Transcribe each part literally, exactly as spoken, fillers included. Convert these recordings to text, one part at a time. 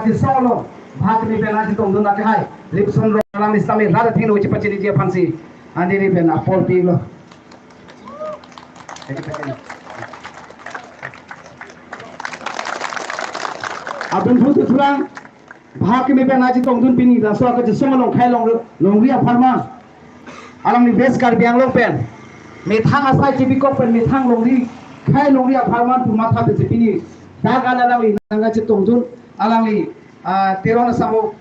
kachesong along bhag kimi pen nangchetongdun akehai Ripson Ronghang sitame rat athengno chepachiniji aphansi neli pen apor pilo. Adun thu thu thulang. Bhag kimi pen nangchetongdun pini laso akachesong along khei long longri apharman. Alangli West Karbi Anglong pen methang asai chibikok pen methang longri khei longri apharman pu matha pensi pini dak an alangli nangkachetongdun alangli, ah, Teron Asamo,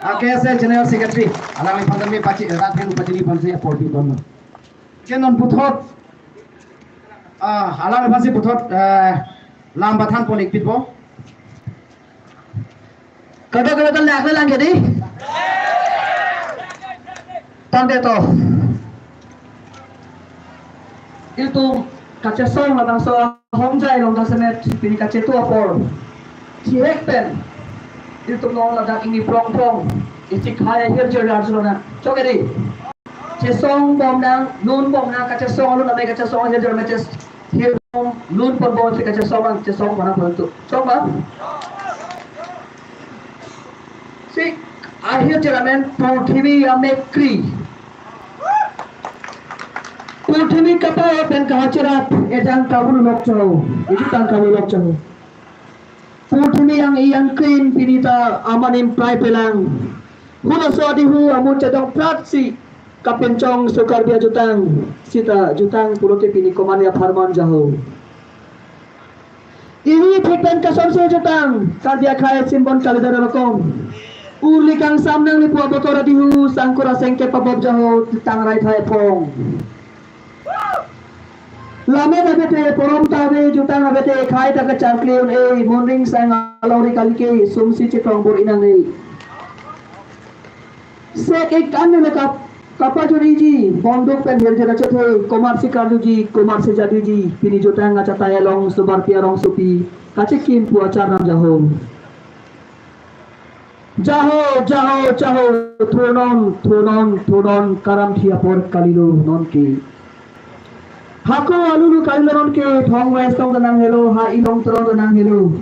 ah, K S A General Secretary, alangliphan tame pachi rat athengno pachini aphansi apor pibom. Ke non puthot, ah, alangliphansi puthot, eh, lam pathan pon-ik pitpo. Kadokave ta lak lang ke dei. Tangte to. Ilitum kachesong labangso ahomjai along jasemet pini kachetu apor chihek pen ilitum non ladak ingni prong prong isi khei ahirjular arjulonang. Chok ke dei. Chesong bom nang, nun bom nang, kachesong alun amei kachesong ahirjular amei ches hir bom nun pon bomsi kachesong nang, chesong bom nang pon tu. Chok ba? Si ahirjular amen purthimi amekri. Purthimi kapaho pen kahachirat ejang kavurulok cho, ejutang kavurulok cho. Purthimi yang iyang krin pini ta aman imprai pelang. Hulaso adihu amu chedong pratsi kapinchong so Karbi ajutang sita jutang pulote pini komatne apharman jaho. Ini thik pen kasonsi jutang Karbi akhei simbon kalidar rokom. Urli kangsam nangli pu abotor adihu sangkur asengke pabop jaho tangrai thai phong. Lamen abete porom ta ave, jutang abete khei ta kacharkle un-e, monring sang alongri kali ke, sumsi chekrong bor-i nangne. Sek-ik an nelo kap kapajoriji, bonduk pen hirjera chethe, komatsi karjuji, komatsi jadiji, pini jutang achatai along subar pi arongsopi kachekim pu acharnam jaho. Jaho, jaho, jaho, thurnon, thurnon, thurnon, karamthi apor kalilo nonke. Hako alulu kalilo nonke, thong west tong danang helo, ha ilong tron danang helo.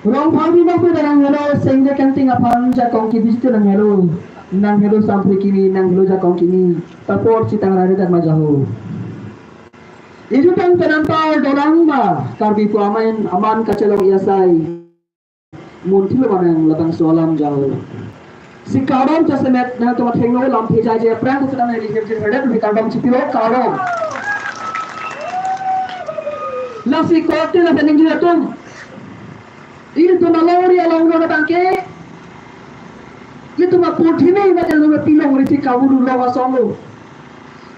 Rong phang binong pe danang helo, sengde kangting aphan jakong kibiji danang helo. Nang helo sampri kimi, nang helo jakong kimi. Tapor chitang rare dharma jaho. Ijutang penanpar dolang ba, Karbi pu amen aman kachelong iasai. Munthi lo manang labangso alam jaho. Si kardom jasemet nangtum athengno lam phejai je aphrang kusutan neli hirjir herdet neli kardom chipilo kardom. Lasi korte la pening jira tum. Ilitum alongri along lo abangke. Ilitum apurthimi ma jalo pilongrisi kavurulok asong lo.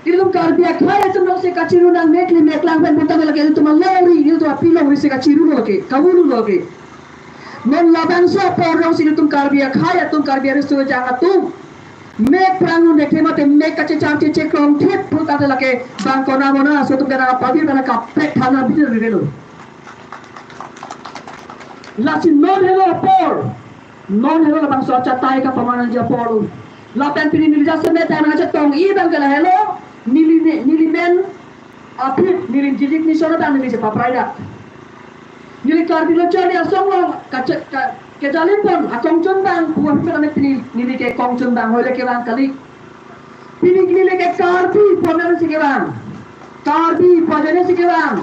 Ilitum Karbi akhei atum alongsi kachiru nang mekli meklang pen bonta lake ilitum alongri, ilitum apilongrisi kachiru lo lake, kavurulok lake. Non labangso apor alongsi ilitum Karbi akhei atum Karbi ariso jang atum mek prang un dekhe mate mek kachechang cheche krong thip phu ta lake bang kona mona aso atum kana pabir kana kaprek thana bidil bidil lo. Lasi non helo apor, non helo labangso achatai kapamanangji apor. Lapen pini neli jasemet nangchetong-i abangke la helo, neli ne, neli men aphi, neli jilik ni sona abang neli chepapraidak. Neli Karbi Lo Charli Asong along kache, ka, kejali pon akongchun abang, pu aphi kami pini neli ke kongchun abang, hoile kevang kali. Pini neli ke Karbi pu amen si kevang. Karbi pu ajoine si kevang.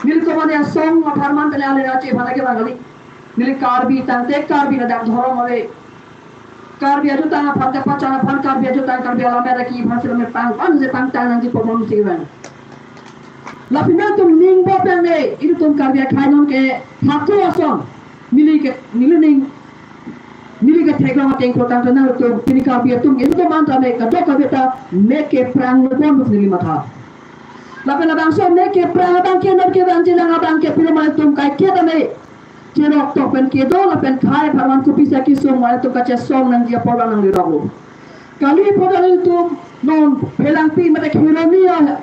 Neli komatne asong apharman tele ale rachi aphan kevang kali. Neli Karbi tangte Karbi ladak dhorom ave. Karbi ajutang aphan kapachan aphan Karbi ajutang Karbi alam era ki aphan si lamen pang, an je pangtang nangji pomon si kevang. Lapen nangtum ning bo pen ne, ilitum Karbi akhei nonke hako ason. Neli ke, neli ning, neli ke theklong ateng kotang tenang atum, pini Karbi atum, ilitum anta me kadokave ta mek keprang lo pon neli matha. Lapen labangso mek keprang abangke nonke abang jilang abangke pilo ma ilitum kaiketa me. Cherok tok pen kedo lapen khei apharman kopisa kesung ma ilitum kachesong nangji apor nanglirok lo. Kali apot ilitum non phelangpi mate khironi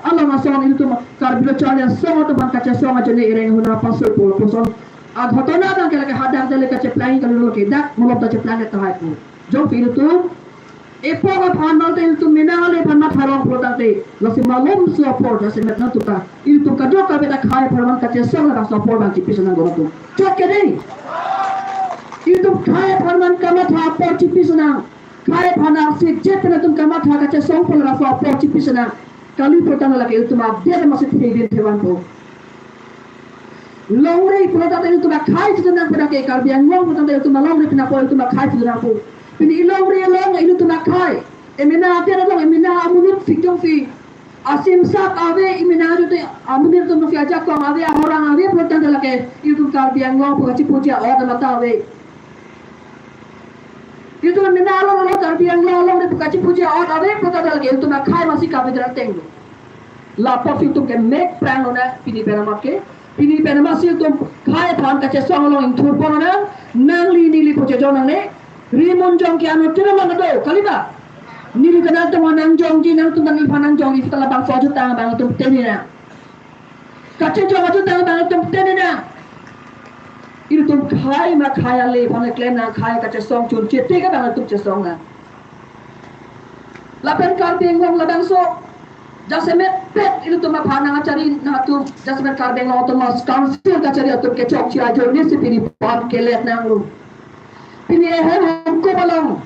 along ason ilitum Karbi Lo Charli Asong atum aphan kachesong ajoine ireng huna paso pul puson. Aghotona abangke lake hadak dale kacheplang kalilo lake dak mulop ta cheplang tahai pu. Jongsi ilitum Epok aphan malte ilitum mena ale aphan matha rong pulo tangte, lasi malomso apor jasemet nangtuka, ilitum kadokave ta khei apharman kachesong labangso apor abang chipi senang do nangtum. Chot ke dei. Ilitum khei apharman kamatha apor chipi senang. Khei aphan arsi jet pen nangtum kamatha kachesong pulo labangso apor chipi senang. Kali pulo tangte lake ilitum adet masi thedin thevanpo. Longri pulo tangte ilitum akhei chidun nangpo, dak ke Karbi Anglong pulo tangte ilitum alongri pina po, ilitum akhei chidun nangpo. Pini ilongri along ilitum akhei. Emena adet along, emena amonit phi jongsi asimsap ave, emena adet amonit atum jongsi ajakong ave, ahorang ave pulo tangte lake ilitum Karbi Anglong pu kachipuji a'ot amat ta ave. Ilitum mena along along Karbi Anglong alongri pu kachipuji a'ot ave pulo tangte lake ilitum akhei masi kavedra teng do. Lapusi ilitum ke mek prang lonang pini pen amat ke. Pini pen amatsi ilitum khei aphan kachesong along ingthur pon lonang, nangli neli pu chejor nangne. Rimunjong ke anuttin along do, kali ba? Neli kanal tum nangjongji, nangtum nangliphan nangjongji, seta labangso ajutang abang ilitum tene nang. Kachejong ajutang abang ilitum tene nang. Ilitum khei ma khei ale aphan klem nang, khei kachesong chunche tik abang ilitum chesong nang. Lapen Karbi Anglong labangso jasemet pet ilitum aphan nang achari nang atum, jasemet Karbi Anglong Autonomous Council kachari atum ke chokche ajoine si pini pon kelet nanglo. Pini ehem hongkop along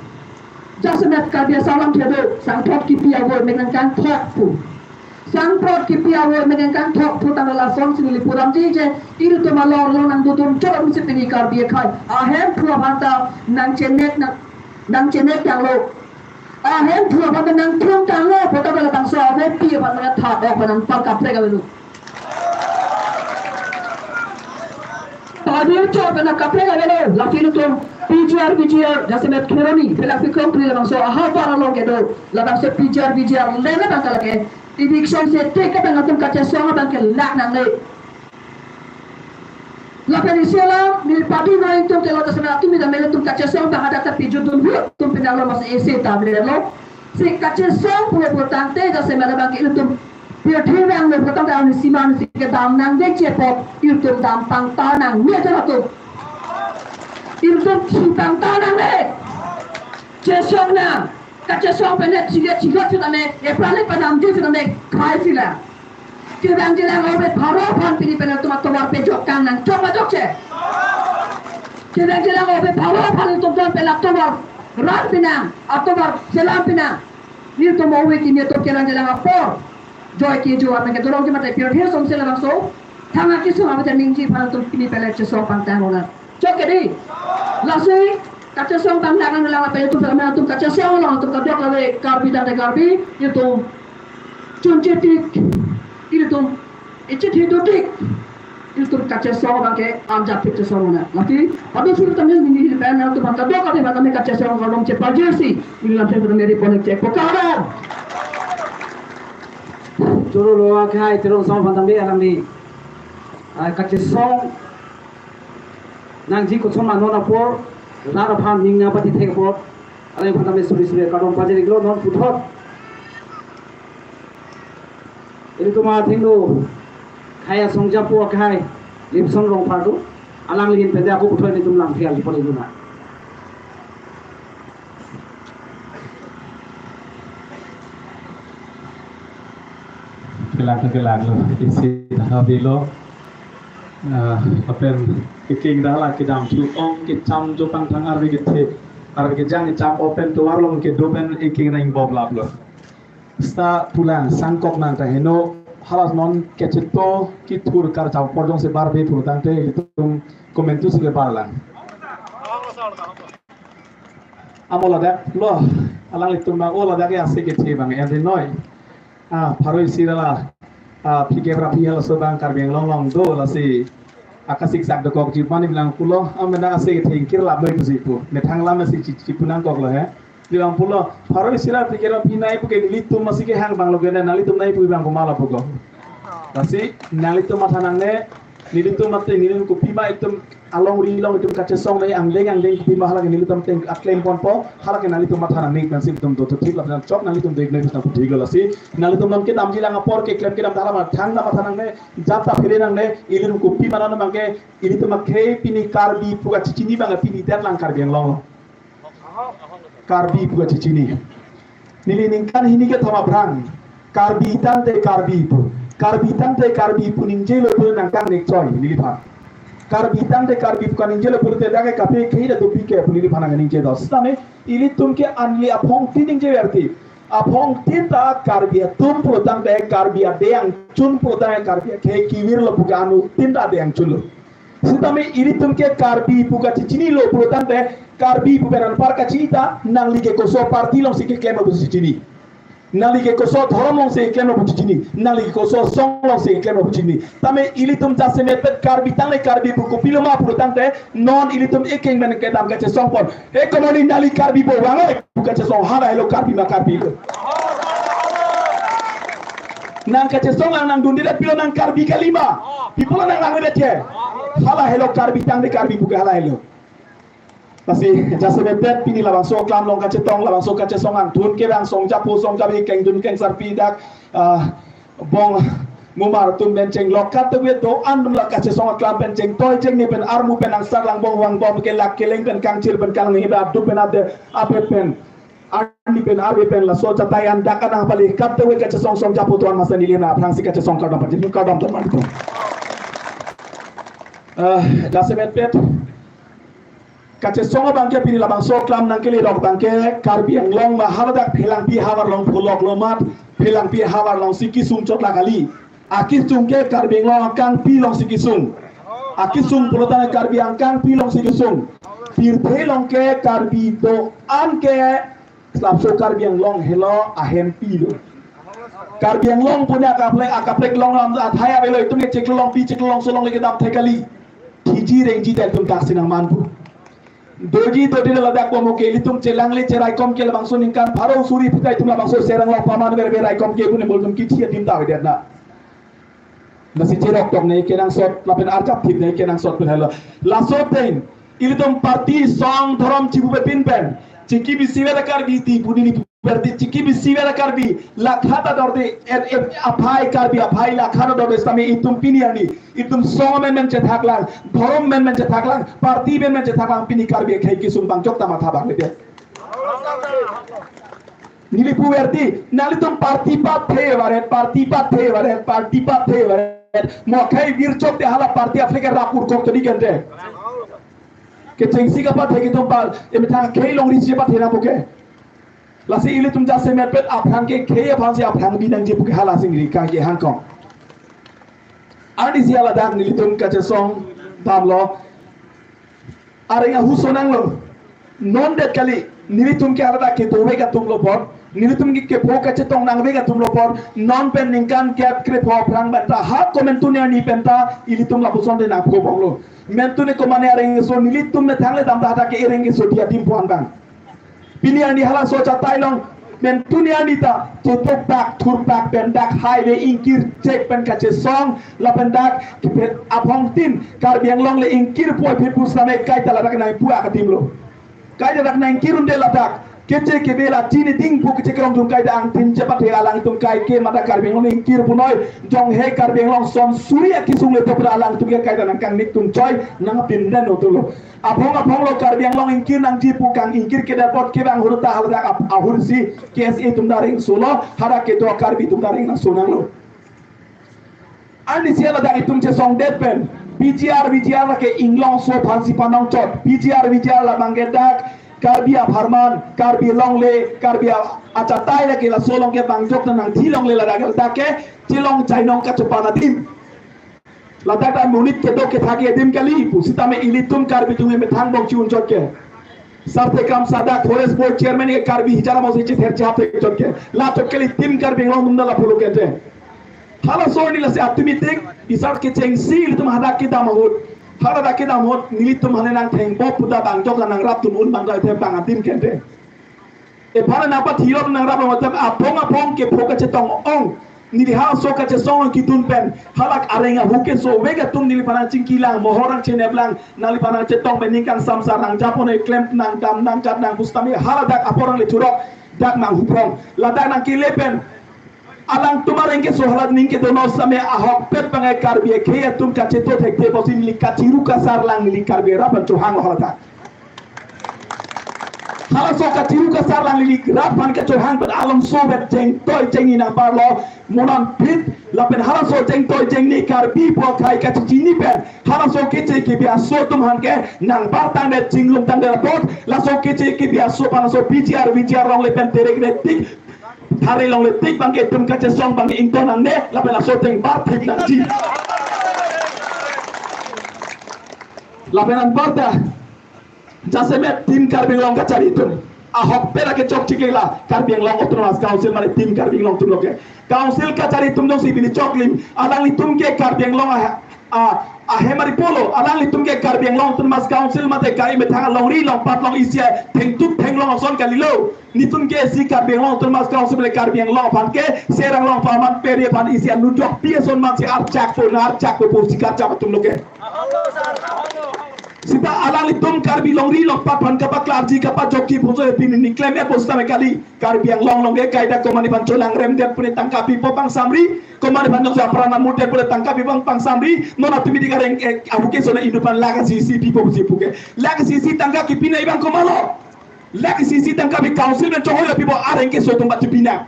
jasemet Karbi asai alam kedo, sangphot kipi avo mek nangkangthok pu. Sangphot kipi avo mek nangkangthok pu tanglo, lasonsi neli pudamji je, ilitum along along nangdodun chot si pini Karbi akhei ahemphu aphan ta nangchenek nang, nangchenek tanglo. Ahemphu aphan ta nangthung tanglo, puta bela bangso avepi aphan nangtha dok aphan nangpar kaprek avelo. Padu chot aphan nangkaprek avelo, lasi ilitum P G R, V G R, jasemet Kheroni, pelak pikrong pri labangso ahavar along kedo, labangso P G R, V G R lele abang ta lake eviction si tik abang atum kachesong abang ke lak nangne. Lapen isi alam, neli padu noi tum ke lo, jasemet atum ida mele tum kachesong abang hadak ta pijutdun hu tum pinanglo, masi isi ta mele lo. Si kachesong pulo pulo tangte jasemet abang ke ilitum pirthe abang lo pulo tangte ani siman si kedam nangveche apot ilitum dam pangta nangne jor atum. Ilitum si pangta nangne. Chesong nang. Kachesong pen ne chile chile chutame, epran le padamji chutame, khei sila. Kevangjilang ove pharo aphan pini pen ilitum atovar pejok kang nangchok ma chokche. Kevangjilang ove pharo aphan ilitum don pen atovar ran pinang, atovar selam pinang. Ilitum ove kini atum kevangjilang apor. Joy kejo amen ke dorong jema te pirthe asonsi labangso thang akesung ave ta ningje aphan ilitum pini pen le chesong pangtang lonang. Chot ke dei. Lasi kachesong abang nang nang lang ape ilitum pherman atum kachesong along atum kadokave Karbi tangte Karbi ilitum chunche tik, ilitum ichit hidu tik, ilitum kachesong abang ke anjap tik chesong lonang. Lasi padu suri tamil neli pen atum kadokave aphan kachesong along chepajirsi neli lam pen neli pon chek pokara. Choro lo akhei Terang Song aphan tame alangli, ah, kachesong nangji koson ma non apor, rat aphan ning nangpachethek apor, alangli aphan tame suri suri kardom pajir-iklo. Non puthot ilitum athengno khei asong japo akhei Limson Rongphar do, alangli ahin pen de ako puthot ilitum langphi ali pon-iklo na. Kelak, kelak lo, isi dah avelo. Ah, lapen eking dah la kedam thu ong kecham jo pangthang arve kethe, arve kejang kecham open tovar along kedo pen eking nang bob lap lo. Seta pulang sangkok nang ta heno, halas non kecheto kethur karcham apor jongsi barbe phu tangte ilitum komentu si kebarlang. Amo ladak lo, alanglitum bang, o ladak ya ase kethe bang, en ri noi. Ah, pharo isi la, ah, phikep ra phi halaso abang Karbi Anglong along do, lasi akasik sak dokokji mani bilang pulo, ah, mena ase kethe ingkir lap noi pusi pu. Methang lam si chi, chipu nangkoklo he. Bilang pulo, pharo isi la phikep ra phi nai pu ke nelitum masi kehang abang lo ke ne, nanglitum nai pu abang komat lapu ko. Lasi nanglitum matha nangne, nelitum mate nelitum kopima itum alongri along itum kachesong nai angdeng angdeng kopima halake nelitum ateng aklem ponpo, halake nanglitum matha nangne pensi itum dothotthip lapen chok nanglitum dek nai pusna puthik lo. Lasi nanglitum non kedamji lang apor keklem kedam dak amat thang nang matha nangne, jat ta phere nangne, ilitum kopima non abang ke, ilitum akhei pini Karbi pu kachechini abang pini det lang Karbi Anglong. Karbi pu kachechini. Neli ningkan hini kethom aphrang Karbi tangte Karbi pu, Karbi tangte Karbi pu ningjelo pu nangkangnek choi neliphan. Karbi tangte Karbi pu kaningjelo pulote dak ke kape khei ta dopi ke pu neliphan nangkaningje do. Sitame ilitum ke anli aphongtin ningjeverti. Aphongtin ta Karbi atum pulotangte Karbi adeng angchun pulotangte Karbi akhei kevirlo pu ke anuttin ta adeng angchunlo. Sitame ilitum ke Karbi pu kachechinilo pulotangte Karbi pu pen anpar kachi ta nangli ke koso party alongsi keklemlo pusi chini. Nangli ke koso dhorom alongsi keklemlo pusi chini. Nangli ke koso song alongsi keklemlo pusi chini. Tame ilitum jasemetpet Karbi tangte Karbi pu kopilo ma pulotangte non ilitum ekeng pen kedam kachesongpon. He komoni nangli Karbi pu vang oi pu kachesong, halahelo Karbi ma Karbi lo. Nang kachesong ang nangdunde pilo nang Karbi kali ma. Pi pulo nang langledet ke. Halahelo Karbi tangte Karbi pu ke halahelo. Lasi jasemetpet pini labangso aklam along kachetong, labangso kachesong angthun ke bang song japo song jabi kengdun kengsarpi dak, ah, bong mumar atum pen chenglok kat tebet do-an atum la kachesong aklam pen chengtoi chengni pen armu pen angsar lang bong vangbom ke lak keleng pen kangchir pen kangni ba adu pen ade ape pen arni pen arve pen laso chatai an dak anang pali kat tewe kachesong song japo tuan masa neli na aphrangsi kachesong kardom pajin kardom tuan malitum. Ah, jasemetpet kachesong abang ke pini labangso aklam nangkele rok abang ke Karbi Anglong ma haladak Phelangpi havar along pholoklo mat, Phelangpi havar alongsi kesung chot la kali. Akesung ke Karbi Anglong angkangpi alongsi kesung. Akesung pulotangte Karbi angkangpi alongsi kesung. Pirthe along ke Karbi do-an ke selapso Karbi Anglong helo ahempilo. Karbi Anglong pu ne akaprek akaprek along lam athai avelo, itum ke chiklo along pi chiklo alongso along le kedam thek kali. Thiji rengji ta itum taksi nangman pu. Doji dodi ladak komo ke ilitum chelangle cheraikom ke labangso ningkan pharo suri pu ta itum labangso Serang along paman verve raikom ke pu ne multum kithi adim ta avedet na. Lasi cherok tok ne kenangsot lapen arjap thip ne kenangsot pen helo. Laso ateng ilitum party song dhorom chibu pepin pen chiki bisi vela Karbi ti pu neli puverti, chiki bisi vela Karbi lakha ta dorde, er, er, aphai Karbi aphai lakha ta dorde sitame itum pini arni itum song menmen chethak lang, dhorom menmen chethak lang, party menmen chethak lang, pini Karbi akhei kesung bang jok ta matha bang le. Neli puverti, nanglitum party pathe varet, party pathe varet, party pathe varet. Mo akhei virchok te hala party aflek rapur kok tadi kente. Kechengsi kapathe ke itum par, emethang akhei longri si pathe nangpo ke. Lasi ilitum jasemetpet aphrang ke khei aphrangsi aphrang bi nangji pu ke hala sing ri kangke hangkong. Arnisi haladak nelitum kachesong damlo. Areng ahuso nanglo. Non det kali, nelitum ke haladak kedovek atumlo apot, nelitum ke kepho kachetong nangvek atumlo apot, non pen ningkan kep krepho aphrang pen ta, ha komantu ne arni pen ta, ilitum lapuson de nangpho bomlo. Mantu ne komane areng aso, nelitum methang le dam ta hadak ke areng aso dia dim puan bang. Pini arni halaso chatai along, mantu ne arni ta, tutuk bak, thur bak, pen dak highway ingkir chek pen kachesong, lapen dak, kephet aphongtin, Karbi Anglong le ingkir poi phet pusitame kaita ladak nangpu akatimlo. Kaita dak nangkir unde ladak, keche kebe la chini ding pu keche kerong tum kaita angtin chepathe alangtum kai ke mata Karbi Anglong ingkir punoi, jong he Karbi Anglong son suri akesung le topra alangtum ke kaita nangkangnik tum choi, nangpin den otulo. Aphong aphong lo Karbi Anglong ingkir nangji pu kang ingkir kedet apot kevang hurta haladak ap-, ahursi K S A atum dareng solo, hadak kedo Karbi atum dareng nangso nanglo. Arnisi haladak itum chesongdet pen, P G R, V G R lake inglongso aphansi panongchot, P G R, V G R labang ke dak, Karbi apharman, Karbi longle, Karbi a-, achatai lake laso along ke bang jok ta nangthi longle ladak ke, ladak ke, chelong chainong kachopan adim. Ladak ta monit kedo kethak adim kali pu, sitame ilitum Karbi atum emethang bong chi-unchot ke. Sarthe Kramsa dak Forest Board Chairman ke Karbi hicharam ose chether chehap chot ke. La chot kali itum Karbi Anglong atum ta lapulo kente. Halaso arni lasi atum itik, bisar kechengsi ilitum hadak kedam ahut. Haladak kedam ahut, nelitum hane nangthengpo pu ta bang jok la nangrap atum un bang ta the bang adim kente. Ephan nangpathilok nangrap lo matam aphong aphong kepho kachetong ong. Neli halaso kachesong along kidun pen. Halak areng ahu kesovek atum neliphan nangchingki lang, mohor nangchenep lang, nangliphan nangchetong pen ningkan samsar nangjapo ne klem nangdam nangchat nang pusitame haladak apor nangle churok dak nanghuprong. Ladak nangkele pen. Alangtum areng keso hala ning kedo non sitame ahokpet bang e Karbi akhei atum kacheto thekthe pusi neli kachiru kasar lang neli Karbi rap an chohang haladak. Halaso kachiru kasar alangli rat aphan kachehang pen along so vet jengtoi jengni nangparlo, monan phit lapen halaso jengtoi jengni Karbi pu akhei kachechini pen halaso keche kebi aso atum aphan ke nangbar tangdet, chinglum tangdet apot, laso keche kebi aso aphan laso P G R V G R along le pen terek le tik, thari along le tik abang ke itum kachesong abang ke ington nangne, lapen laso ateng bar thik nangji. Lapen anparta jasemet Team Karbi Anglong kachari atum ahokpet ake chokchikla, Karbi Anglong Autonomous Council mane Team Karbi Anglong atum lo ke. Council kachari atum jongsi pini choklim, alanglitum ke Karbi Anglong a, a, ahem ari pulo, alanglitum ke Karbi Anglong Autonomous Council mate kai methang alongri along pat along isi athengtuk thenglong ason kalilo. Nelitum ke isi Karbi Anglong Autonomous Council le Karbi Anglong aphan ke Serang Longpar man peri aphan isi anujok pi ason man si archak po, na archak po pusi karchap atum lo ke. Sita alanglitum Karbi longri along pat aphan kapaklarji, kapajokji pusi pini neklem e pusi tame kali. Karbi Anglong along ke kaita komane aphan cholangrem det pune tangka pipo pangsamri, komane aphan jongsi apran amut det pune tangka pipo pangsamri, non atumi dik areng, eh, abu ke sona indu aphan lakh isi isi pipo pusi puke. Lakh isi isi tangka kipi nangji abang komatlo? Lakh isi isi tangka pi council pen chonghoi lapipo, areng keso atum pachipinang.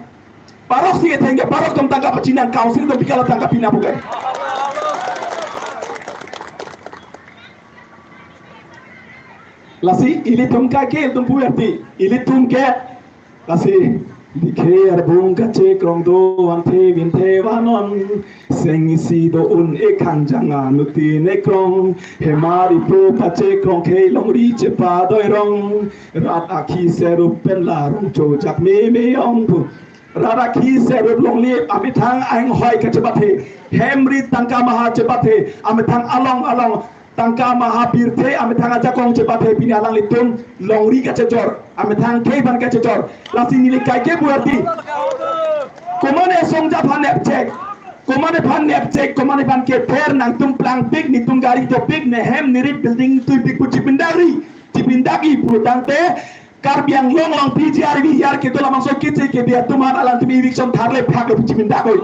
Parok si ketheng ke parok atum tangka pachinang, council atum pi kala tangka pinang puke. Lasi ilitum kaike ilitum puverti, ilitum ke lasi dikhe arbung kachekrong do vanthe vinthe vanon, seng isi do un-e khangjang anutin ekrong, hem ari pro pachekrong khei longri chepadoi rong, rat akhi serup pen la rong chojak meme ong pu. Rat akhi serup longle amethang ainghoi kachebathe, hem ri tangka maha chebathe, amethang along along tangka maha pirthe, amethang ajakong chebathe, pini alanglitum longri kachejor, amethang khei aphan kachejor. Lasi neli kaike puverti, komane asongja aphan nepchek, komane aphan nepchek, komane aphan kether, nangtum plangpik, netum gari dopik, nehem nerit building tuipik pu chipindakri, chipindakji pulotangte, Karbi Anglong along P G R V G R kedo labangso keche kebi atum aphan alangtum eviction tharle phak lo pu chipindakoi.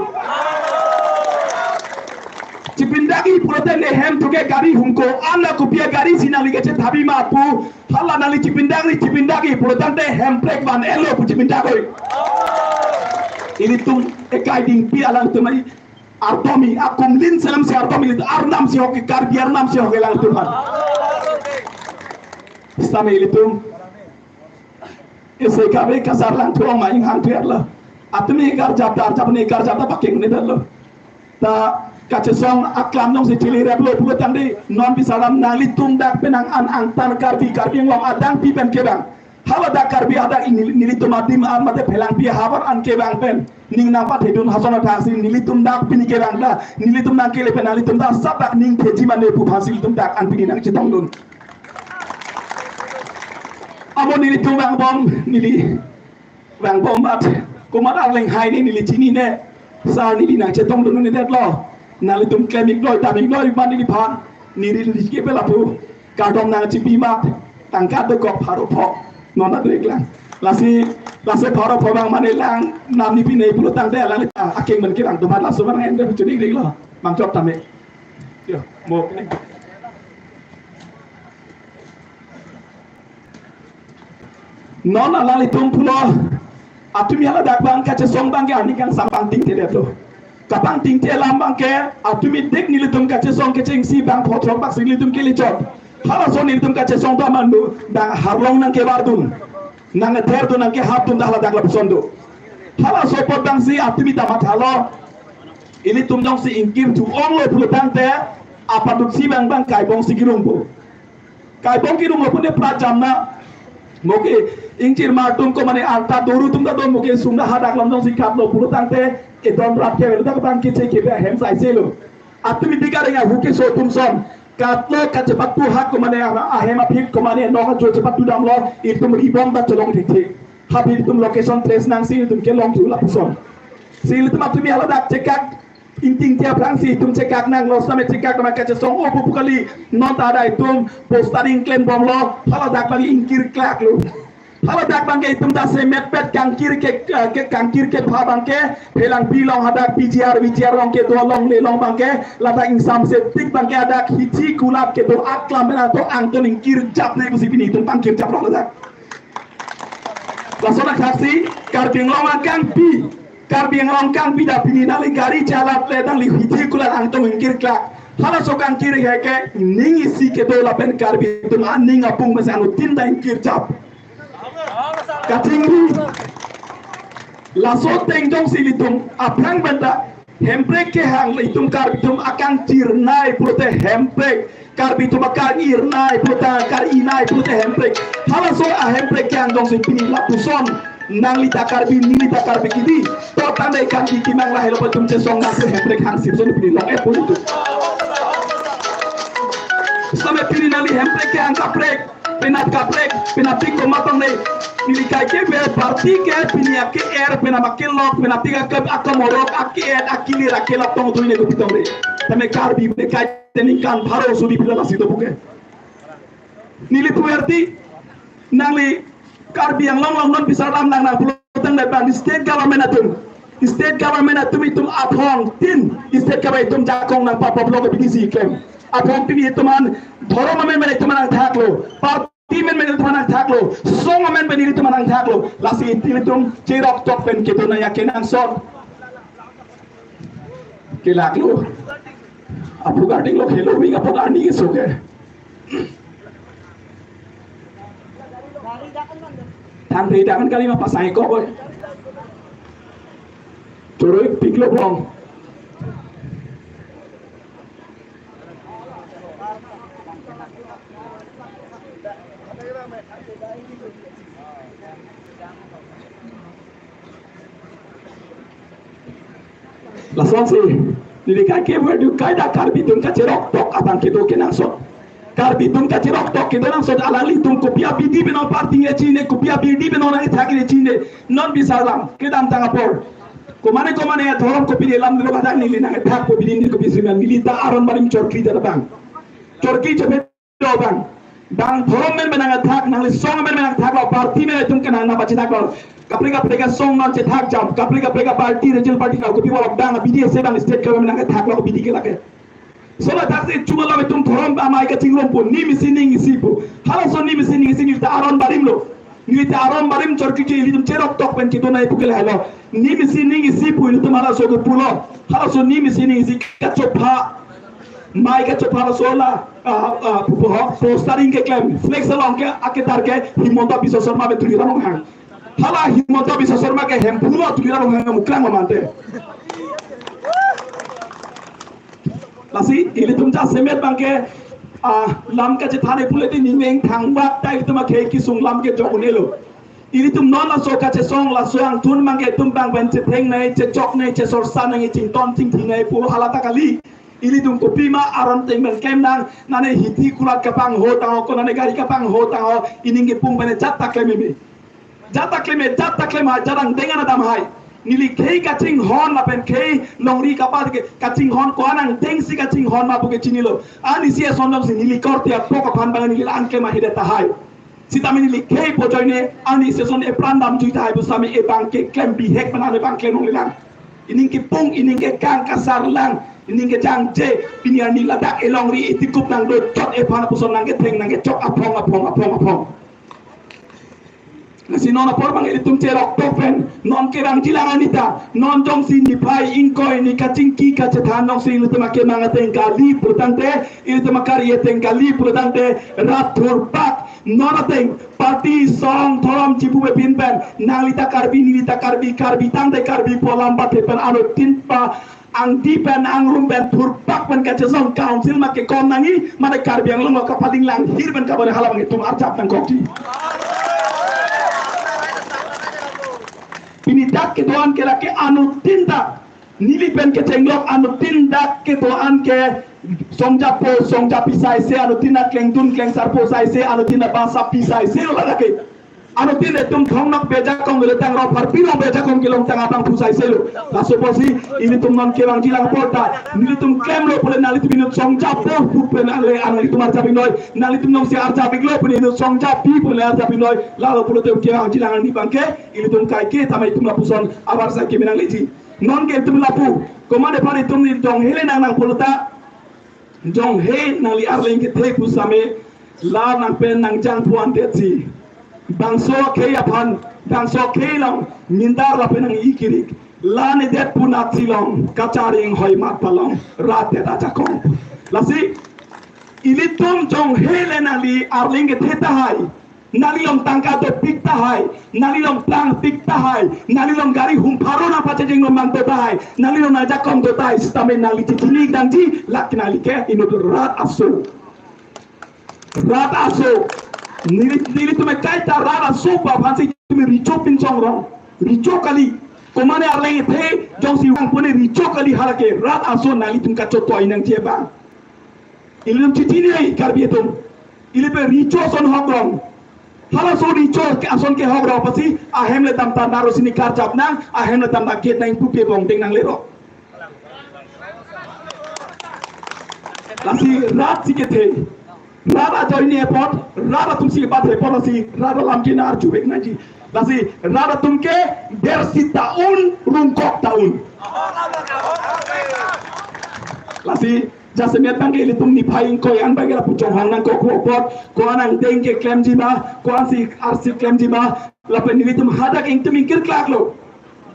Chipindakji pulote nehem thuke gari humko, ana kopi agari si nangli kachethabi ma pu, hala nangli chipindakri, chipindakji pulotangte hemprek van-etlo pu chipindakoi. Ilitum ekai dingpi alangtum ai ardomi, akumlin selam si ardomi, ilitum arnam si hoke, Karbi arnam si hoke alangtum aphan. Sitame ilitum isi kabe kasar lang thuong ma inghang thuerlo. Atumi karjap dar jap ne karjap ta paking ne darlo. Ta kachesong aklam jongsi chili replo pulotangte non bisalam nanglitum dak penang an angtan Karbi, Karbi Anglong adang pi pen kevang. Haladak Karbi adak neli, nelitum adim an mate phelangpi ahavar an kevang pen ning nangpathedun hason athak si nelitum dak pini kevang ta, nelitum nangkele pen nanglitum ta sap dak ning theji mane pu aphan si nelitum dak an pini nangchetongdun. Amo nelitum vangbom, neli vangbom mat, komat arleng hai ne neli chinine, sar neli nangchetongdun un-edetlo. Nanglitum klem-ik noi, tam-ik noi ma neliphan, neli neli ke pe lapu kardom nangchipi mat, tangka dokok pharo pho, non adreklang. Lasi, laso pharo pho abang mane lang, nam ni pine pulotangte alang, ah, akeng man kevang atum aphan laso abang en de chuni-iklo. Mangchok tame. Yo, mo. Non alanglitum pulo, atumi haladak abang kachesong abang ke ani kangsam pangtingthe detlo. Kapangtingthe alam abang ke, atumi dik nelitum kachesong kechengsi bang photrok bak si nelitum kelichot. Halaso nelitum kachesong ta mandu, dak harlong nangkevardun, nangketherdun, nangkehapdun ta haladak lapuson do. Halaso apot abang si atumi ta mathalo. Ilitum jongsi ingkir thu-onglo pulotangte, apatutsi abang abang kaibong si kirungpo. Kaibong kirunglo pune prajam na. Moke ingchirmar atum komane arta doru atum ta don, moke sumna hadak lam jongsi katlo pulotangte, edon rat kevelo dak abang keche kebe ahem saiselo. Atumi dik areng ahu keso atum son katlo kachepatu hak komane ahem aphi komane nong ajo chepatu damlo, itum ribom ta cholong thekthek. Haphi itum location trace nangsi itum kelong thu lapuson. Si ilitum atumi haladak chekak, ingtingthe aphrangsi itum chekak nanglo, sitame chekak nama kachesong o pupu kali, non ta ada itum poster ingklem bomlo, haladak abang ingkir klaklo. Haladak abang ke itum ta semet pet kangkir ke, ke kangkir kepha abang ke, phelangpi along hadak P G R V G R along kedo along le along abang ke, ladak ingsamse tik abang ke hadak hithi kulap kedo aklam pen ato angton ingkir jap ne pusi pini itum pangkir jap long ladak. Lason athaksi Karbi Anglong akangpi, Karbi Anglong kangpi ta pini nangli gari chalat le nangli hithi kulat angtong ingkir klak. Halaso kangkir ke ning isi kedo lapen Karbi atum aning apung mesen anuttin ta ingkir chap. Kachingki. Laso ateng jongsi ilitum aphrang benda hemprek kehang itum Karbi atum akangchirnei pulote hemprek, Karbi atum akangirnei pulote, kangirnei pulote hemprek. Halaso ahemprek kehang jongsi pini lapuson nangli ta Karbi, neli ta Karbi kidi, to tangte kangki kimang lahelo pu atum chesong nangsi hemprek hangsi son pini long-et pulote. Same pini nangli hemprek kehang kaprek, penap kaprek, penap tik komat tong ne. Neli kaike ber party ke pini ake-er, penap akelok, penap tik ake akamorok, ake-et, akilir, akelap tong tui ne kupitong ne. Tame Karbi ne kai teningkan pharo suri pila lasi to puke. Neli puerti, nangli Karbi Anglong along non bisar lam nang nang pulo tangte bang state government atum, state government atum itum aphongtin, state government itum jakong nang papa block B D C klem. Aphongtin itum an dhorom amen pen itum an nangthaklo, party amen pen itum an nangthaklo, song amen pen itum an nangthaklo. Lasi itum cherok tok pen kedo nangji akenangsot kelaklo. Aphu karding lo helo wing aphu karding iso ke. Tangte dangan kali ma pasai ko boy. Choroi piklo bong. Lasonsi, neli kaike ber du kaita Karbi atum kacherok tok abang kedo kenangsot. Karbi atum kacherok tok kedo nangsot alanglitum kopi abidi pen non party nge chine, kopi abidi pen non nangthak nge chine, non bisar lam, kedamtang apor. Komane komane dhorom kopi de lam dilo kata neli nangthak kopi de neli kopi siman neli ta aron barim chorki ta bang. Chorki chepe do bang. Bang dhorom amen pen nangthak, nangli song amen pen nangthaklo, party amen itum kenang nang pachethaklo. Kaprek kaprek asong non chethak jam, kaprek kaprek aparty, regional party, nang kopi bolok dang, B D S A bang state government nangthaklo, B D K lake. Sola thaksi chuma lo itum dhorom amei kachingrum pu, nim isi ning isi pu. Halaso nim isi ning isi neli ta aron barim lo. Neli ta aron barim chorki che ilitum cherok tok pen kedo nangji pu ke lahelo. Nim isi ning isi pu ilitum halaso ke pulo. Halaso nim isi ning isi kachopha. Mei kachopha laso la, ah, ah, pu pu ho, poster ingkeklem. Flex along ke aketar ke Himanta Biswa Sarma pen Tuliram Ronghang. Hala Himanta Biswa Sarma ke Hemphu lo, Tuliram Ronghang mukrang mamante. Lasi ilitum jasemet bang ke, ah, lam kachethan e pulote ning meng thang bak ta ilitum akhei kesung lam ke jok un-elo. Ilitum non laso kachesong laso angtun bang ke itum bang pen chetheng nangji, chechok nangji, chesorsa nangji, chington chingthi nangji pu hala ta kali. Ilitum kopima aron ateng pen klem nang, nane hithi kulat kapangho tangho, ko nane gari kapangho tangho, ining kepung pen jat ta klem imi. Jat ta klem, jat ta klem hai, jat angdeng anadam hai. Neli khei kachinghon lapen khei longri kapat ke kachinghon ko-an angdeng si kachinghon ma pu ke chinilo. Ani si eson dam si neli korte apok aphan bang neli la-an klem ahidet tahai. Sitame neli khei pojoi ne ani si eson epran damjui tahai pu sitame ebang keklem bihek pen an ebang klem longle lang. Ining kepung, ining kekang kasar lang, ining kejangje, pini ani ladak elongri itikup nangdo chot ephan apuson nangketheng nangkechok aphong aphong aphong aphong. Lasi non apor bang ilitum cherok tok pen, non kevangji lang ani ta, non jongsi niphai ingkoi ni kachingki kachethan jongsi ilitum akemang ateng kali pulo tangte, ilitum akari ateng kali pulo tangte, rat thurpak, non ateng, party song dhorom chipu bepin pen, nangli ta Karbi, neli ta Karbi, Karbi tangte Karbi pu alam bathe pen anuttin pa, angdi pen, angrum pen, thurpak pen kachesong council ma kekom nangji, mane Karbi Anglong lo kapading lang hir pen kabone hala bang itum arjap nangkokji. Pini dak kedo-an ke lake anuttin dak. Neli pen kechenglok anuttin dak kedo-an ke songjapo, songja pisai se, anuttin dak klengdun klengsarpo sai se, anuttin dak basa pisai se lo lake. Anuttin itum thongnok bejakong le tang rau pharpi rong bejakong kelong tang abang pusai selo. Laso apotsi ilitum non kevangji lang apor ta. Nelitum klemlo pule nanglitum inut songjapo pu pen ale nanglitum arjap iknoi. Nanglitum nongsi arjap iklo pule inut songjapi pule arjap iknoi. Lalo pulote kevangji lang ani bang ke ilitum kaike tame itum lapuson abar sai keme nangleji. Non ke itum lapu. Komane aphan itum ni dong hele nang nang pulo ta. Jong he nangli arleng kethe pu sitame la nangpen nangjang pu andet si. Bangso akhei aphan Bangso akhei along mindar lapen nang-i kirik. La nedet punat si long, kachari inghoi mat palong, rat det ajakong. Lasi ilitum jonghe le nangli arleng kethe tahai, nangli along tangka dopik tahai, nangli along plangpik tahai, nangli along gari hum pharo nangpachejeng lo manto tahai, nangli along nangjakong do tahai, sitame nangli chechini dangji, lake nangli ke inut rat aso. Rat aso. Neli, nelitum kaita rat aso pu aphansi nelitum recho pinchong rong. Recho kali. Komane arleng kethe jongsi vangpo ne recho kali, halake rat aso, nanglitum kachotoi nangji abang. Ilitum chechini karbi atum. Ilitum recho ason hok rong. Halaso recho ason ke hok rong apotsi ahem le damta naro sini karjap nang, ahem le damta gate nang pupe bong deng nang lero. Lasi rat si kethe. Rat ajoine apot, rat atum si bat apot lasi rat alam ke nar chubek nangji. Lasi rat atum ke bersi ta-un, rungkok ta-un. Lasi jasemet abang ke ilitum niphai ingkoi an abang ke lapu chonghong nangkok apot, ko-an angdeng keklemji ma, ko-ansi arsi klemji ma, lapen ilitum hadak ingtum ingkir klak lo.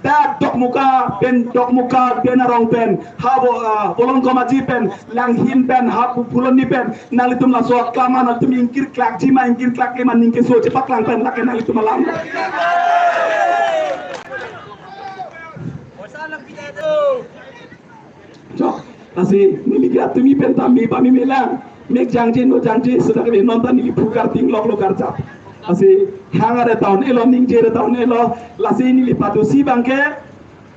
Dak Dokmoka pen, Dokmoka pen arong pen, ha bo, ah, Bolong Komaji pen, Langhin pen, ha Pu-, Phuloni pen, nanglitum laso aklam an nanglitum ingkir klakji ma, ingkir klak ke ma, ning keso chepaklang pen, lake nanglitum alam. Chok, lasi neli ke atumi pen tami pami melang. Mek jangje no jangje, sudah kali non ta neli phukar ting lok lo karjap. Lasi hang are ta un-elo, ningje are ta un-elo. Lasi neli patusi abang ke,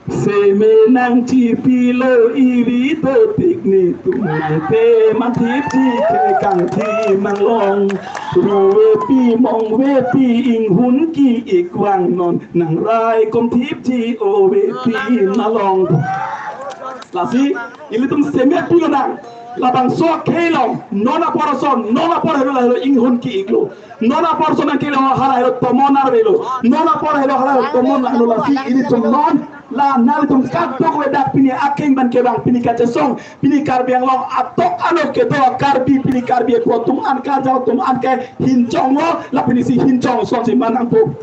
seme nangchipilo iri dotik netum nangte manthipji ke kangthim anglong. Ruvepi mongvepi inghun ki-ik vang non nangraikom thipji o vepi along. Lasi ilitum seme pilonang. Labangso akhei along non apor ason, non apor helo la helo inghun ki-iklo. Non apor ason nangkelo hala helo tomon arvelo. Non apor helo hala helo tomon la helo, lasi ilitum non la nanglitum kadokave dak pini akeng ban kevang, pini kachesong, pini Karbi Anglong atok ano kedo Karbi, pini Karbi apo atum an, Karjap atum an ke hinchong lo, la pini si hinchong asonsi man nangpo.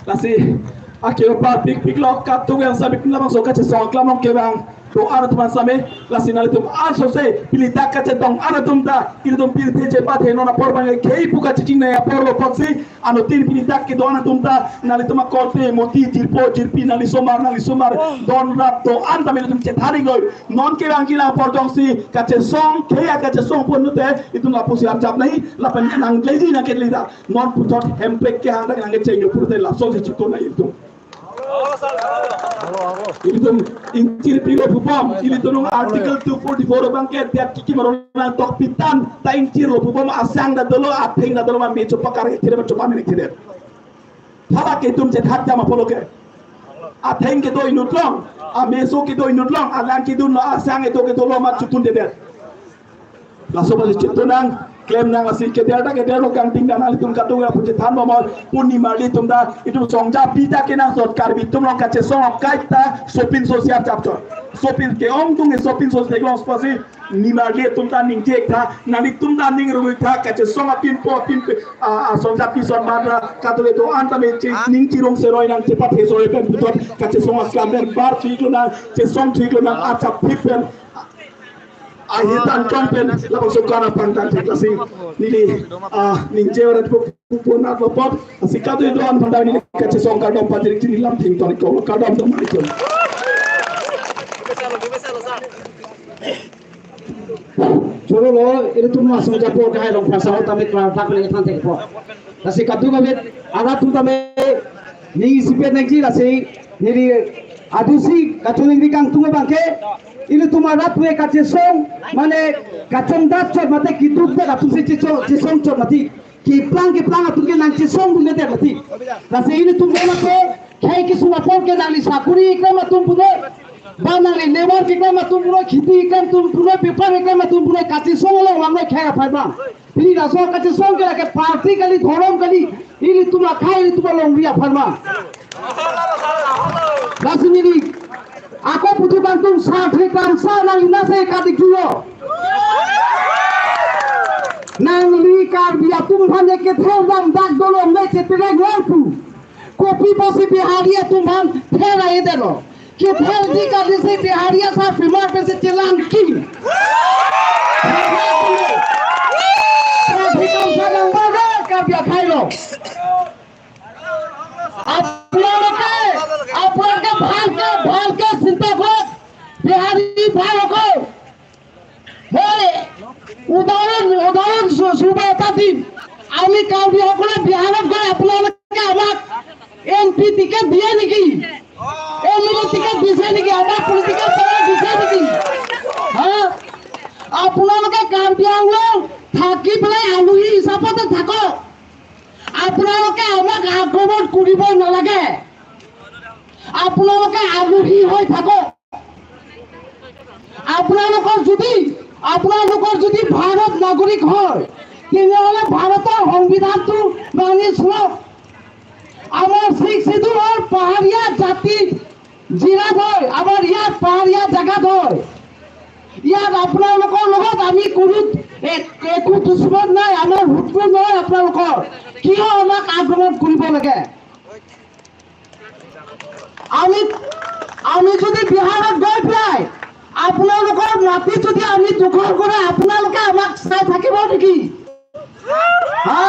Lasi akeu parpikpik lo, kadokave an same pini labangso kachesong aklam along kevang do-an atum an same, lasi nanglitum an sose pini dak kachetong an atum ta, ilitum pirthe chepathe non apor abang ke khei pu kachechingnei apor lo apotsi, anuttin pini dak kedo-an atum ta nanglitum akorte moti jirpo jirpi, nangli osomar, nangli osomar, don rat do-an tame ilitum chethan-ik lo. Non kevangji lang apor jongsi kachesong, khei akachesong pu nute, itum lapusi arjap nangji, lapen nangleji nangkeleji ta. Non puthot hempek kehang dak nangkecheng yo pute lasonsi chikon nang ilitum. Ilitum ingchirpilo pubom, ilitum along Article two forty-four abang ke dak kiki maron nangtokpi tang, ta ingchirlo pubom, asang ta dolo, atheng ta dolo, ma me chopakar thire ma chopa me thire. Halake itum chethat jam apotlo ke. Atheng kedo inut along, ameso kedo inut along, alang kedo inut along, asang kedo kedo along ma chotun dedet. Laso apotsi chotun nang, klem nang, lasi keder ta keder lo, kangting ta nanglitum kadokave aphu chethan bomnon, pini nimarli atum ta, itum songjapi ta kenangsot, Karbi atum along kachesong kaita sopinso si arjap chot. Sopin ke-ongdung ke sopinso si theklong apotsi, nimarli atum ta ningje-ik tha, nanglitum ta ningrung-ik tha, kachesong apinpo apin pe, a, a, songjapi sonban ta, kadokave do-an tame che, ning chirong seroi nang chepathe seroi pen puthot, kachesong aklam pen bar thik lonang, chesong thik lonang, arjap thik pen, ahitan tong pen, labangso kana pangtan thik, lasi neli, a, ningje ora pu, pu, punat lo apot, lasi kadokave do-an aphan ta neli kachesong kardom pajir chini lam thing ton ko, kardom dam ikon. Choro lo, ilitum langsung japo kahai long pasal tame klang tak le than thekpo. Lasi kadokave arat atum tame ning isipet nangji, lasi neli adusi kachoningri kangtung abang ke, ilitum arat atum kachesong, mane kachongdat chot mate kidukdat atum si chesong, chesong chot mati. Keplang keplang atum ke nangchesongdunde mati. Lasi ilitum mena ke, khei kesung apor ke nangli sakuri keklem atum punoi, ba nangli labour keklem atum punoi, kheti keklem atum punoi, bepar keklem atum punoi, kachesong along vangnoi khei aphan abang. Pini laso kachesong ke lake party kali, dhorom kali, ilitum akhei ilitum alongri aphan abang. Lasi neli ako puthot kangtung, sa thekam sa nangli nase kadik juyo. Nangli Karbi atum aphan ke kether dam dak dolong le cheterek ngai pu. Kopi pusi Bihari atum aphan ther ai delo. Kether di kali si Bihari asar pimar pensi chelang ki. Karbi atum aphan nang bade Karbi akhai lo. আপোনালোকে, আপোনালোকে ভালকে, ভালকে চিন্তা কৰক। বিহাৰী ভাই অকল। মই উদাহৰণ, উদাহৰণ স্ব-, স্বৰূপে এটা দিম। আমি কাৰ্বিসকলে বিহাৰত গৈ আপোনালোকে আমাক এম পি টিকেট দিয়ে নেকি? এম এল এ টিকেট দিছে নেকি? আমাক পলিটিকেল পাৱাৰ দিছে নেকি? হা? আপোনালোকে কাৰ্বি আংলং থাকি পেলাই আলহী হিচাপতে থাকক। আপোনালোকে আমাক আক্ৰমণ কৰিব নালাগে। আপোনালোকে আলহী হৈ থাকক। আপোনালোকৰ যদি, আপোনালোকৰ যদি ভাৰত নাগৰিক হয়, তেনেহ'লে ভাৰতৰ সংবিধানটো মানি চলক। আমাৰ ছিক্স শ্বিডিউলৰ পাহাৰীয়া জাতিৰ জিলাত হয়, আমাৰ ইয়াত পাহাৰীয়া জেগাত হয়। ইয়াত আপোনালোকৰ লগত আমি কোনো এক-, একো দুশ্মন নাই, আমাৰ শত্ৰু নহয় আপোনালোকৰ। কিয় আমাক আক্ৰমণ কৰিব লাগে? আমি, আমি যদি বিহাৰত গৈ পেলাই আপোনালোকৰ মাটি যদি আমি দখল কৰে, আপোনালোকে আমাক চাই থাকিব নেকি? হা?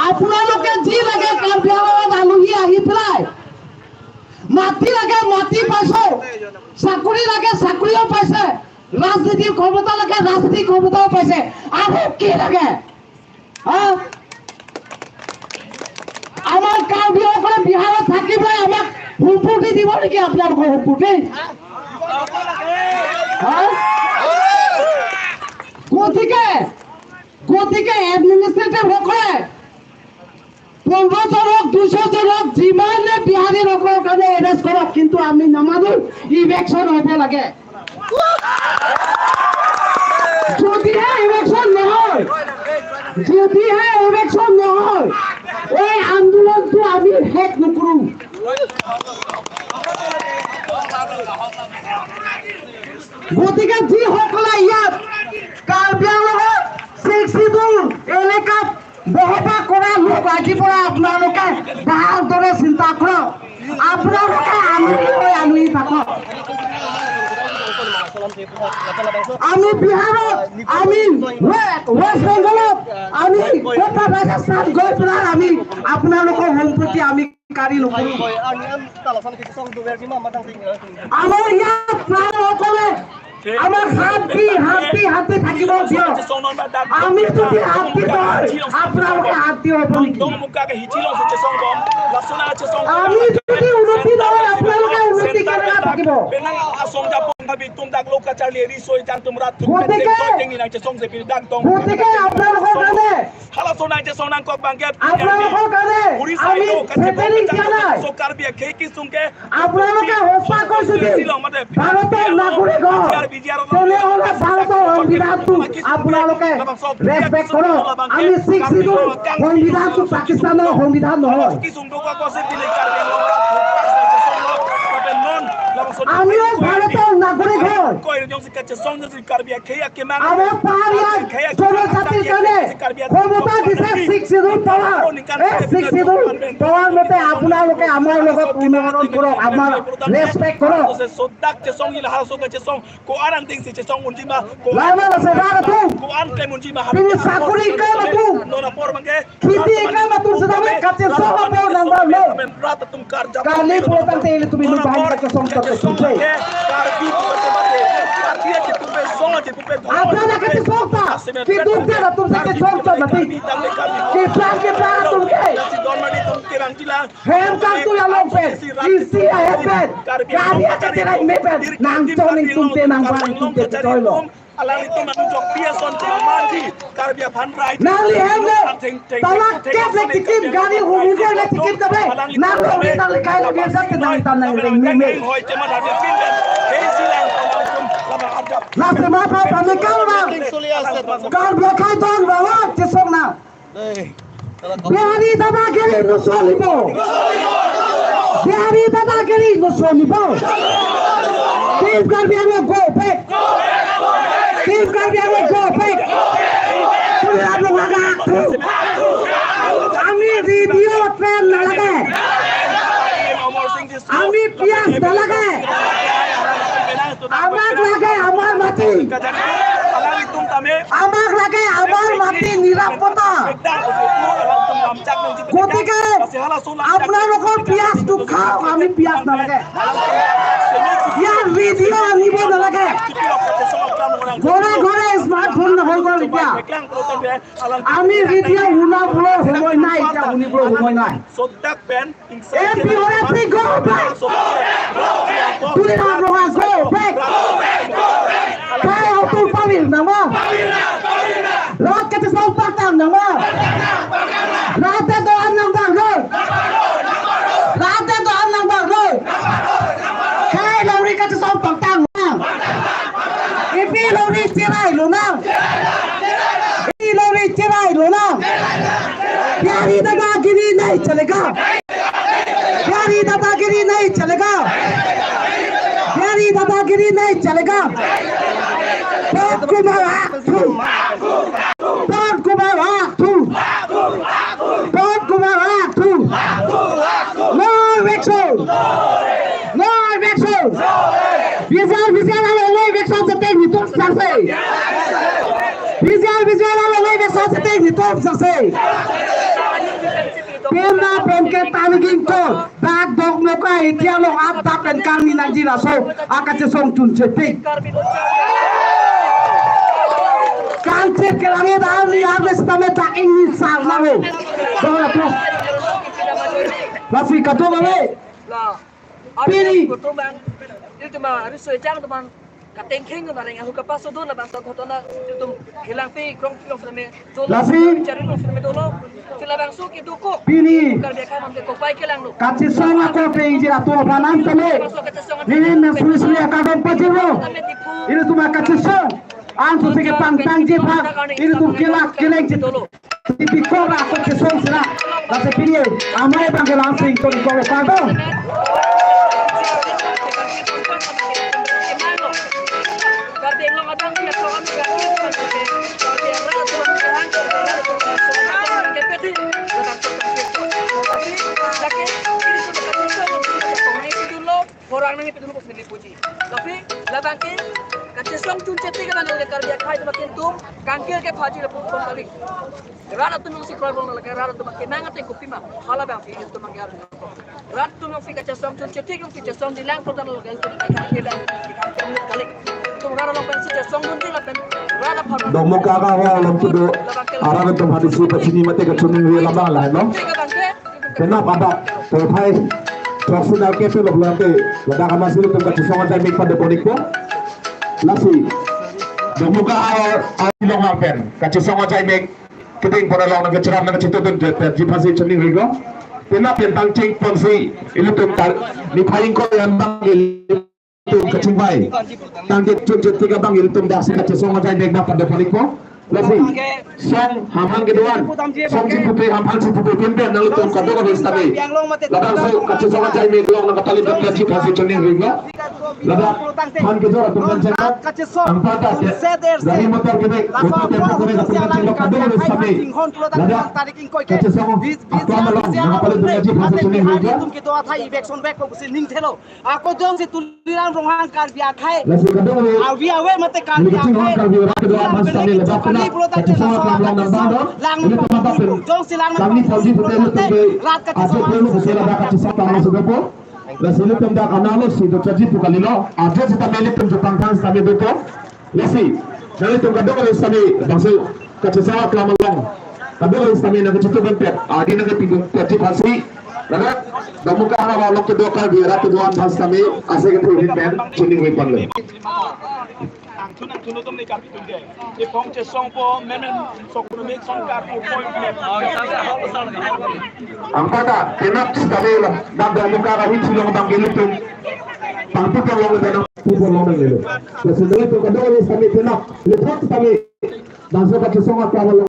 আপোনালোকে যি লাগে কাৰ্বি আংলঙত আলহী আহি পেলাই মাটি লাগে, মাটি পাইছো, চাকৰি লাগে, চাকৰিও পাইছে, ৰাজনীতিৰ ক্ষমতা লাগে, ৰাজনীতিৰ ক্ষমতাও পাইছে, আৰু কি লাগে? হা? আমাৰ কাৰ্বিসকলে বিহাৰত থাকি পেলাই আমাক সম্পত্তি দিব নেকি? আপোনালোকৰ সম্পত্তি? হা? গতিকে, গতিকে এডমিনিষ্ট্ৰেটৰসকলে পোন্ধৰ জন হওক, দুশ জন হওক, যিমানে বিহাৰীসকলৰ কাৰণে এৰেষ্ট কৰক, কিন্তু আমি নামানো, ইলেকশ্যন হ'ব লাগে। যদিহে ইলেকশ্যন নহয়, যদিহে ইলেকশ্যন নহয়, এই আন্দোলনটো আমি শেষ নকৰো। গতিকে যিসকলে ইয়াত কাৰ্বি আংলঙৰ ছিক্স শ্বিডিউল এলেকাত বসবাস কৰা লোক, আজিৰ পৰা আপোনালোকে ভালদৰে চিন্তা কৰক। আপোনালোকে আলহী হৈ আলহী থাকক। আমি বিহাৰত, আমি ৱে-, ৱেষ্ট বেংগলত, আমি কলকাতা, ৰাজস্থান গৈ পেলাই আমি আপোনালোকৰ সম্পত্তি আমি কাঢ়ি নুফুৰিম। Ang yan, talasan kita sa ang duwer ni mama tang ting. আমাৰ ইয়াত প্ৰায় সকলে আমাক হাত দি, হাত দি, হাত দি থাকিব দিয়ক। আমি যদি হাত দি নহয়, আপোনালোকে হাত দি হ'ব নেকি? আমি যদি উন্নতি নহয়, আপোনালোকে উন্নতি কেনেকৈ থাকিব? গতিকে, গতিকে আপোনালোকৰ কাৰণে, আপোনালোকৰ কাৰণে আমি চেতালিং দিয়া নাই। আপোনালোকে সঁচাকৈ যদি ভাৰতৰ নাগৰিক হয়, তেনেহ'লে ভাৰতৰ সংবিধানটো আপোনালোকে ৰেচপেক্ট কৰক। আমি ছিক্স শ্বিডিউল সংবিধানটো পাকিস্তানৰ সংবিধান নহয়। আমিও ভাৰতৰ নাগৰিক হয়। আমাৰ পাহাৰীয়া জনজাতিৰ কাৰণে ক্ষমতা দিছে ছিক্স শ্বিডিউল পাৱাৰ। এই ছিক্স শ্বিডিউল পাৱাৰ মতে আপোনালোকে আমাৰ লগত উন্নয়ন কৰক, আমাৰ ৰেচপেক্ট কৰক। Laman asar atum, pini sakori keklem atum, kheti keklem atum sedang kachesong apor nang bang lo. Kali pulo tangte ilitum inut banghini kachesong chot ke sungse. Aphrang ta kachesong ta, kiduk ta latum ta kachesong chot mati. Kiplang kiplang atum ke. Hem kangtui along pen, isi ahem pen, gari acherai me pen, nangchon ingtungte nangbang ingtungte chetoilo. Alanglitum anu jokpi ason chenam mandi, Karbi aphan rai. Nangli hem le, tala kep le tikim gari hum hum le tikim tabe. Nang lo le nang le kai le biasa te nang tan nang ring meme. Lasi ma pha pamekam na. Karbi akhai don bawa chesong na. Bihari dadagiri nusolibo. Bihari dadagiri nusolibo. Please, Karbi Anglong, go back. Team Karbi Anglong go back. Tuliram Ronghang akhei. Ami radio train nalage. Ami piyas nalage. Amak lage amar mati. Amak lage amar mati nirapota. গতিকে আপোনালোকৰ পিয়াজটো খাওক, আমি পিয়াজ নালাগে। ইয়াৰ ৰেডিঅ' আনিব নালাগে। ঘৰে ঘৰে স্মাৰ্টফোন হৈ গ'ল এতিয়া। আমি ৰেডিঅ' শুনাবলৈ সময় নাই, এতিয়া শুনিবলৈ সময় নাই। A P O' A P, go back! Tuliram Ronghang, go back! Khai Atul Pawir nangma? Rat kachesong pangtang nangma? Rat ta do-an nang bang roi. Rat ta do-an nang bang roi. Khai longri kachesong pangtang nang. Ipi longri chirai lo nang. Ipi longri chirai lo nang. Pyari dadagiri nahi chalega. प्यारी दादागिरी नहीं चलेगा। प्यारी दादागिरी नहीं चलेगा। पवन कुमार आगथो। पवन कुमार आगथो। पवन कुमार आगथो। No eviction. No eviction. Bijar bijar alo no eviction sitame netum sangse. Bijar bijar alo no eviction sitame netum sangse. Pena pen ke tangning ko, dak Dongmukak A I T along adap pen kangni nangji laso akachesong chunche tik. Kangchir kelange dak ni arles tame dak ingni sar nalo. Dong ato. Lasi kadokave. Pini. Ilitum arisoi chang teman katengkheng teman ring ahu kapaso do labang sok hoto na ilitum helangpi krong krong seme dolo. Lasi. Chari krong seme dolo. Si labangso kedo ko. Pini. Karbi akhei mate kopai kelanglo. Kachesong ako pe ingjir atum aphan an tame. Nini na suri suri akadom pajirlo. Ilitum akachesong. Anso si kepangtang jepha. Ilitum kelak keleng jit. Tipikora ako kesong sira. Lasi pini amei bang kelang sing to ko kado. Orang nang itu dulu sendiri puji. Tapi labang ke kachesong chunche tik kan oleh Karbi akhei itu makin tum kangkir ke phaji lapu pon kali. Rat atum nang si kroi bong lagi rat atum makin nang ate kopi ma. Hala bang si itu mangyar. Rat atum nang si kachesong chunche tik nang si chesong dilang protan lagi itu kangkir dan kangkir kali. Itu rat atum nang si chesong chunche lapen rat atum. Dongmukak ahavar along kedo arat atum hadisi pachini mate kachuningri labang lahai lo. Labang ke Penap adap, tophai, throksi nal kepe lok lante, ladak amatsi ilitum kachesong ajaimek pado pon ikpo. Lasi, Dongmukak ahavar, ahavar along pen, kachesong ajaimek, keding pon along nang kacherap nang kachetudun, jet, jet, jipasi chuning rigo. Penap pen tangcheng ponsi, ilitum tar, niphai ingkoi an bang, ilitum kachingvai. Tangte chunche tik abang ilitum dak si kachesong ajaimek nangpado pon ikpo. Lasi song hamhan kedo-an, song chipupe hamhan chipupe pinpen nanglitum kadokave sitame. Labangso kachesong ajaimek along nangkapali pen kachi pasi chuning rigo. Ladak han kedo atum kan chengkok. Angpata ke gari motor kedek, auto tempo kedek atum kan chengkok kadokave sitame. Ladak kachesong aklam along nangkapali pen kachi pasi chuning rigo. Ako jongsi Tuliram Ronghang Karbi akhei. Lasi kadokave. Avi ave mate Karbi akhei. Karbi akhei do amas kami ledak kena. Kachesong aklam along nang bang do. Lang. Ilitum mata pen. Jongsi lang. Kami pagi putih ilitum ke. Rat kachesong. Ase pun kusela dak kachesong aklam along sudah po. Lasi ilitum dak analo si do chaji pu kalilo. Ajo sitame ilitum jepang thang sitame do po. Lasi, nanglitum kadokave sitame, bangso kachesong aklam along. Kadokave sitame nangkachetudun pet, adi nangkepidun pet chiphasi. Ladak, Dongmukak ahavar along kedo Karbi arat kedo-an aphan sitame, ase kethe pen, chuning ri ponlo. Angthun angthun atum ni Karbi atum ke. Iphong chesong po, memen, sok rumik, song kar, po, point, memen. Angpata, penap sitame la, dak Dongmukak ahavar along bang ilitum. Pangput along ilitum. Football long nang lelo. Lasi nelitum kadokave sitame penap. Lepot sitame. Bangso kachesong aklam along.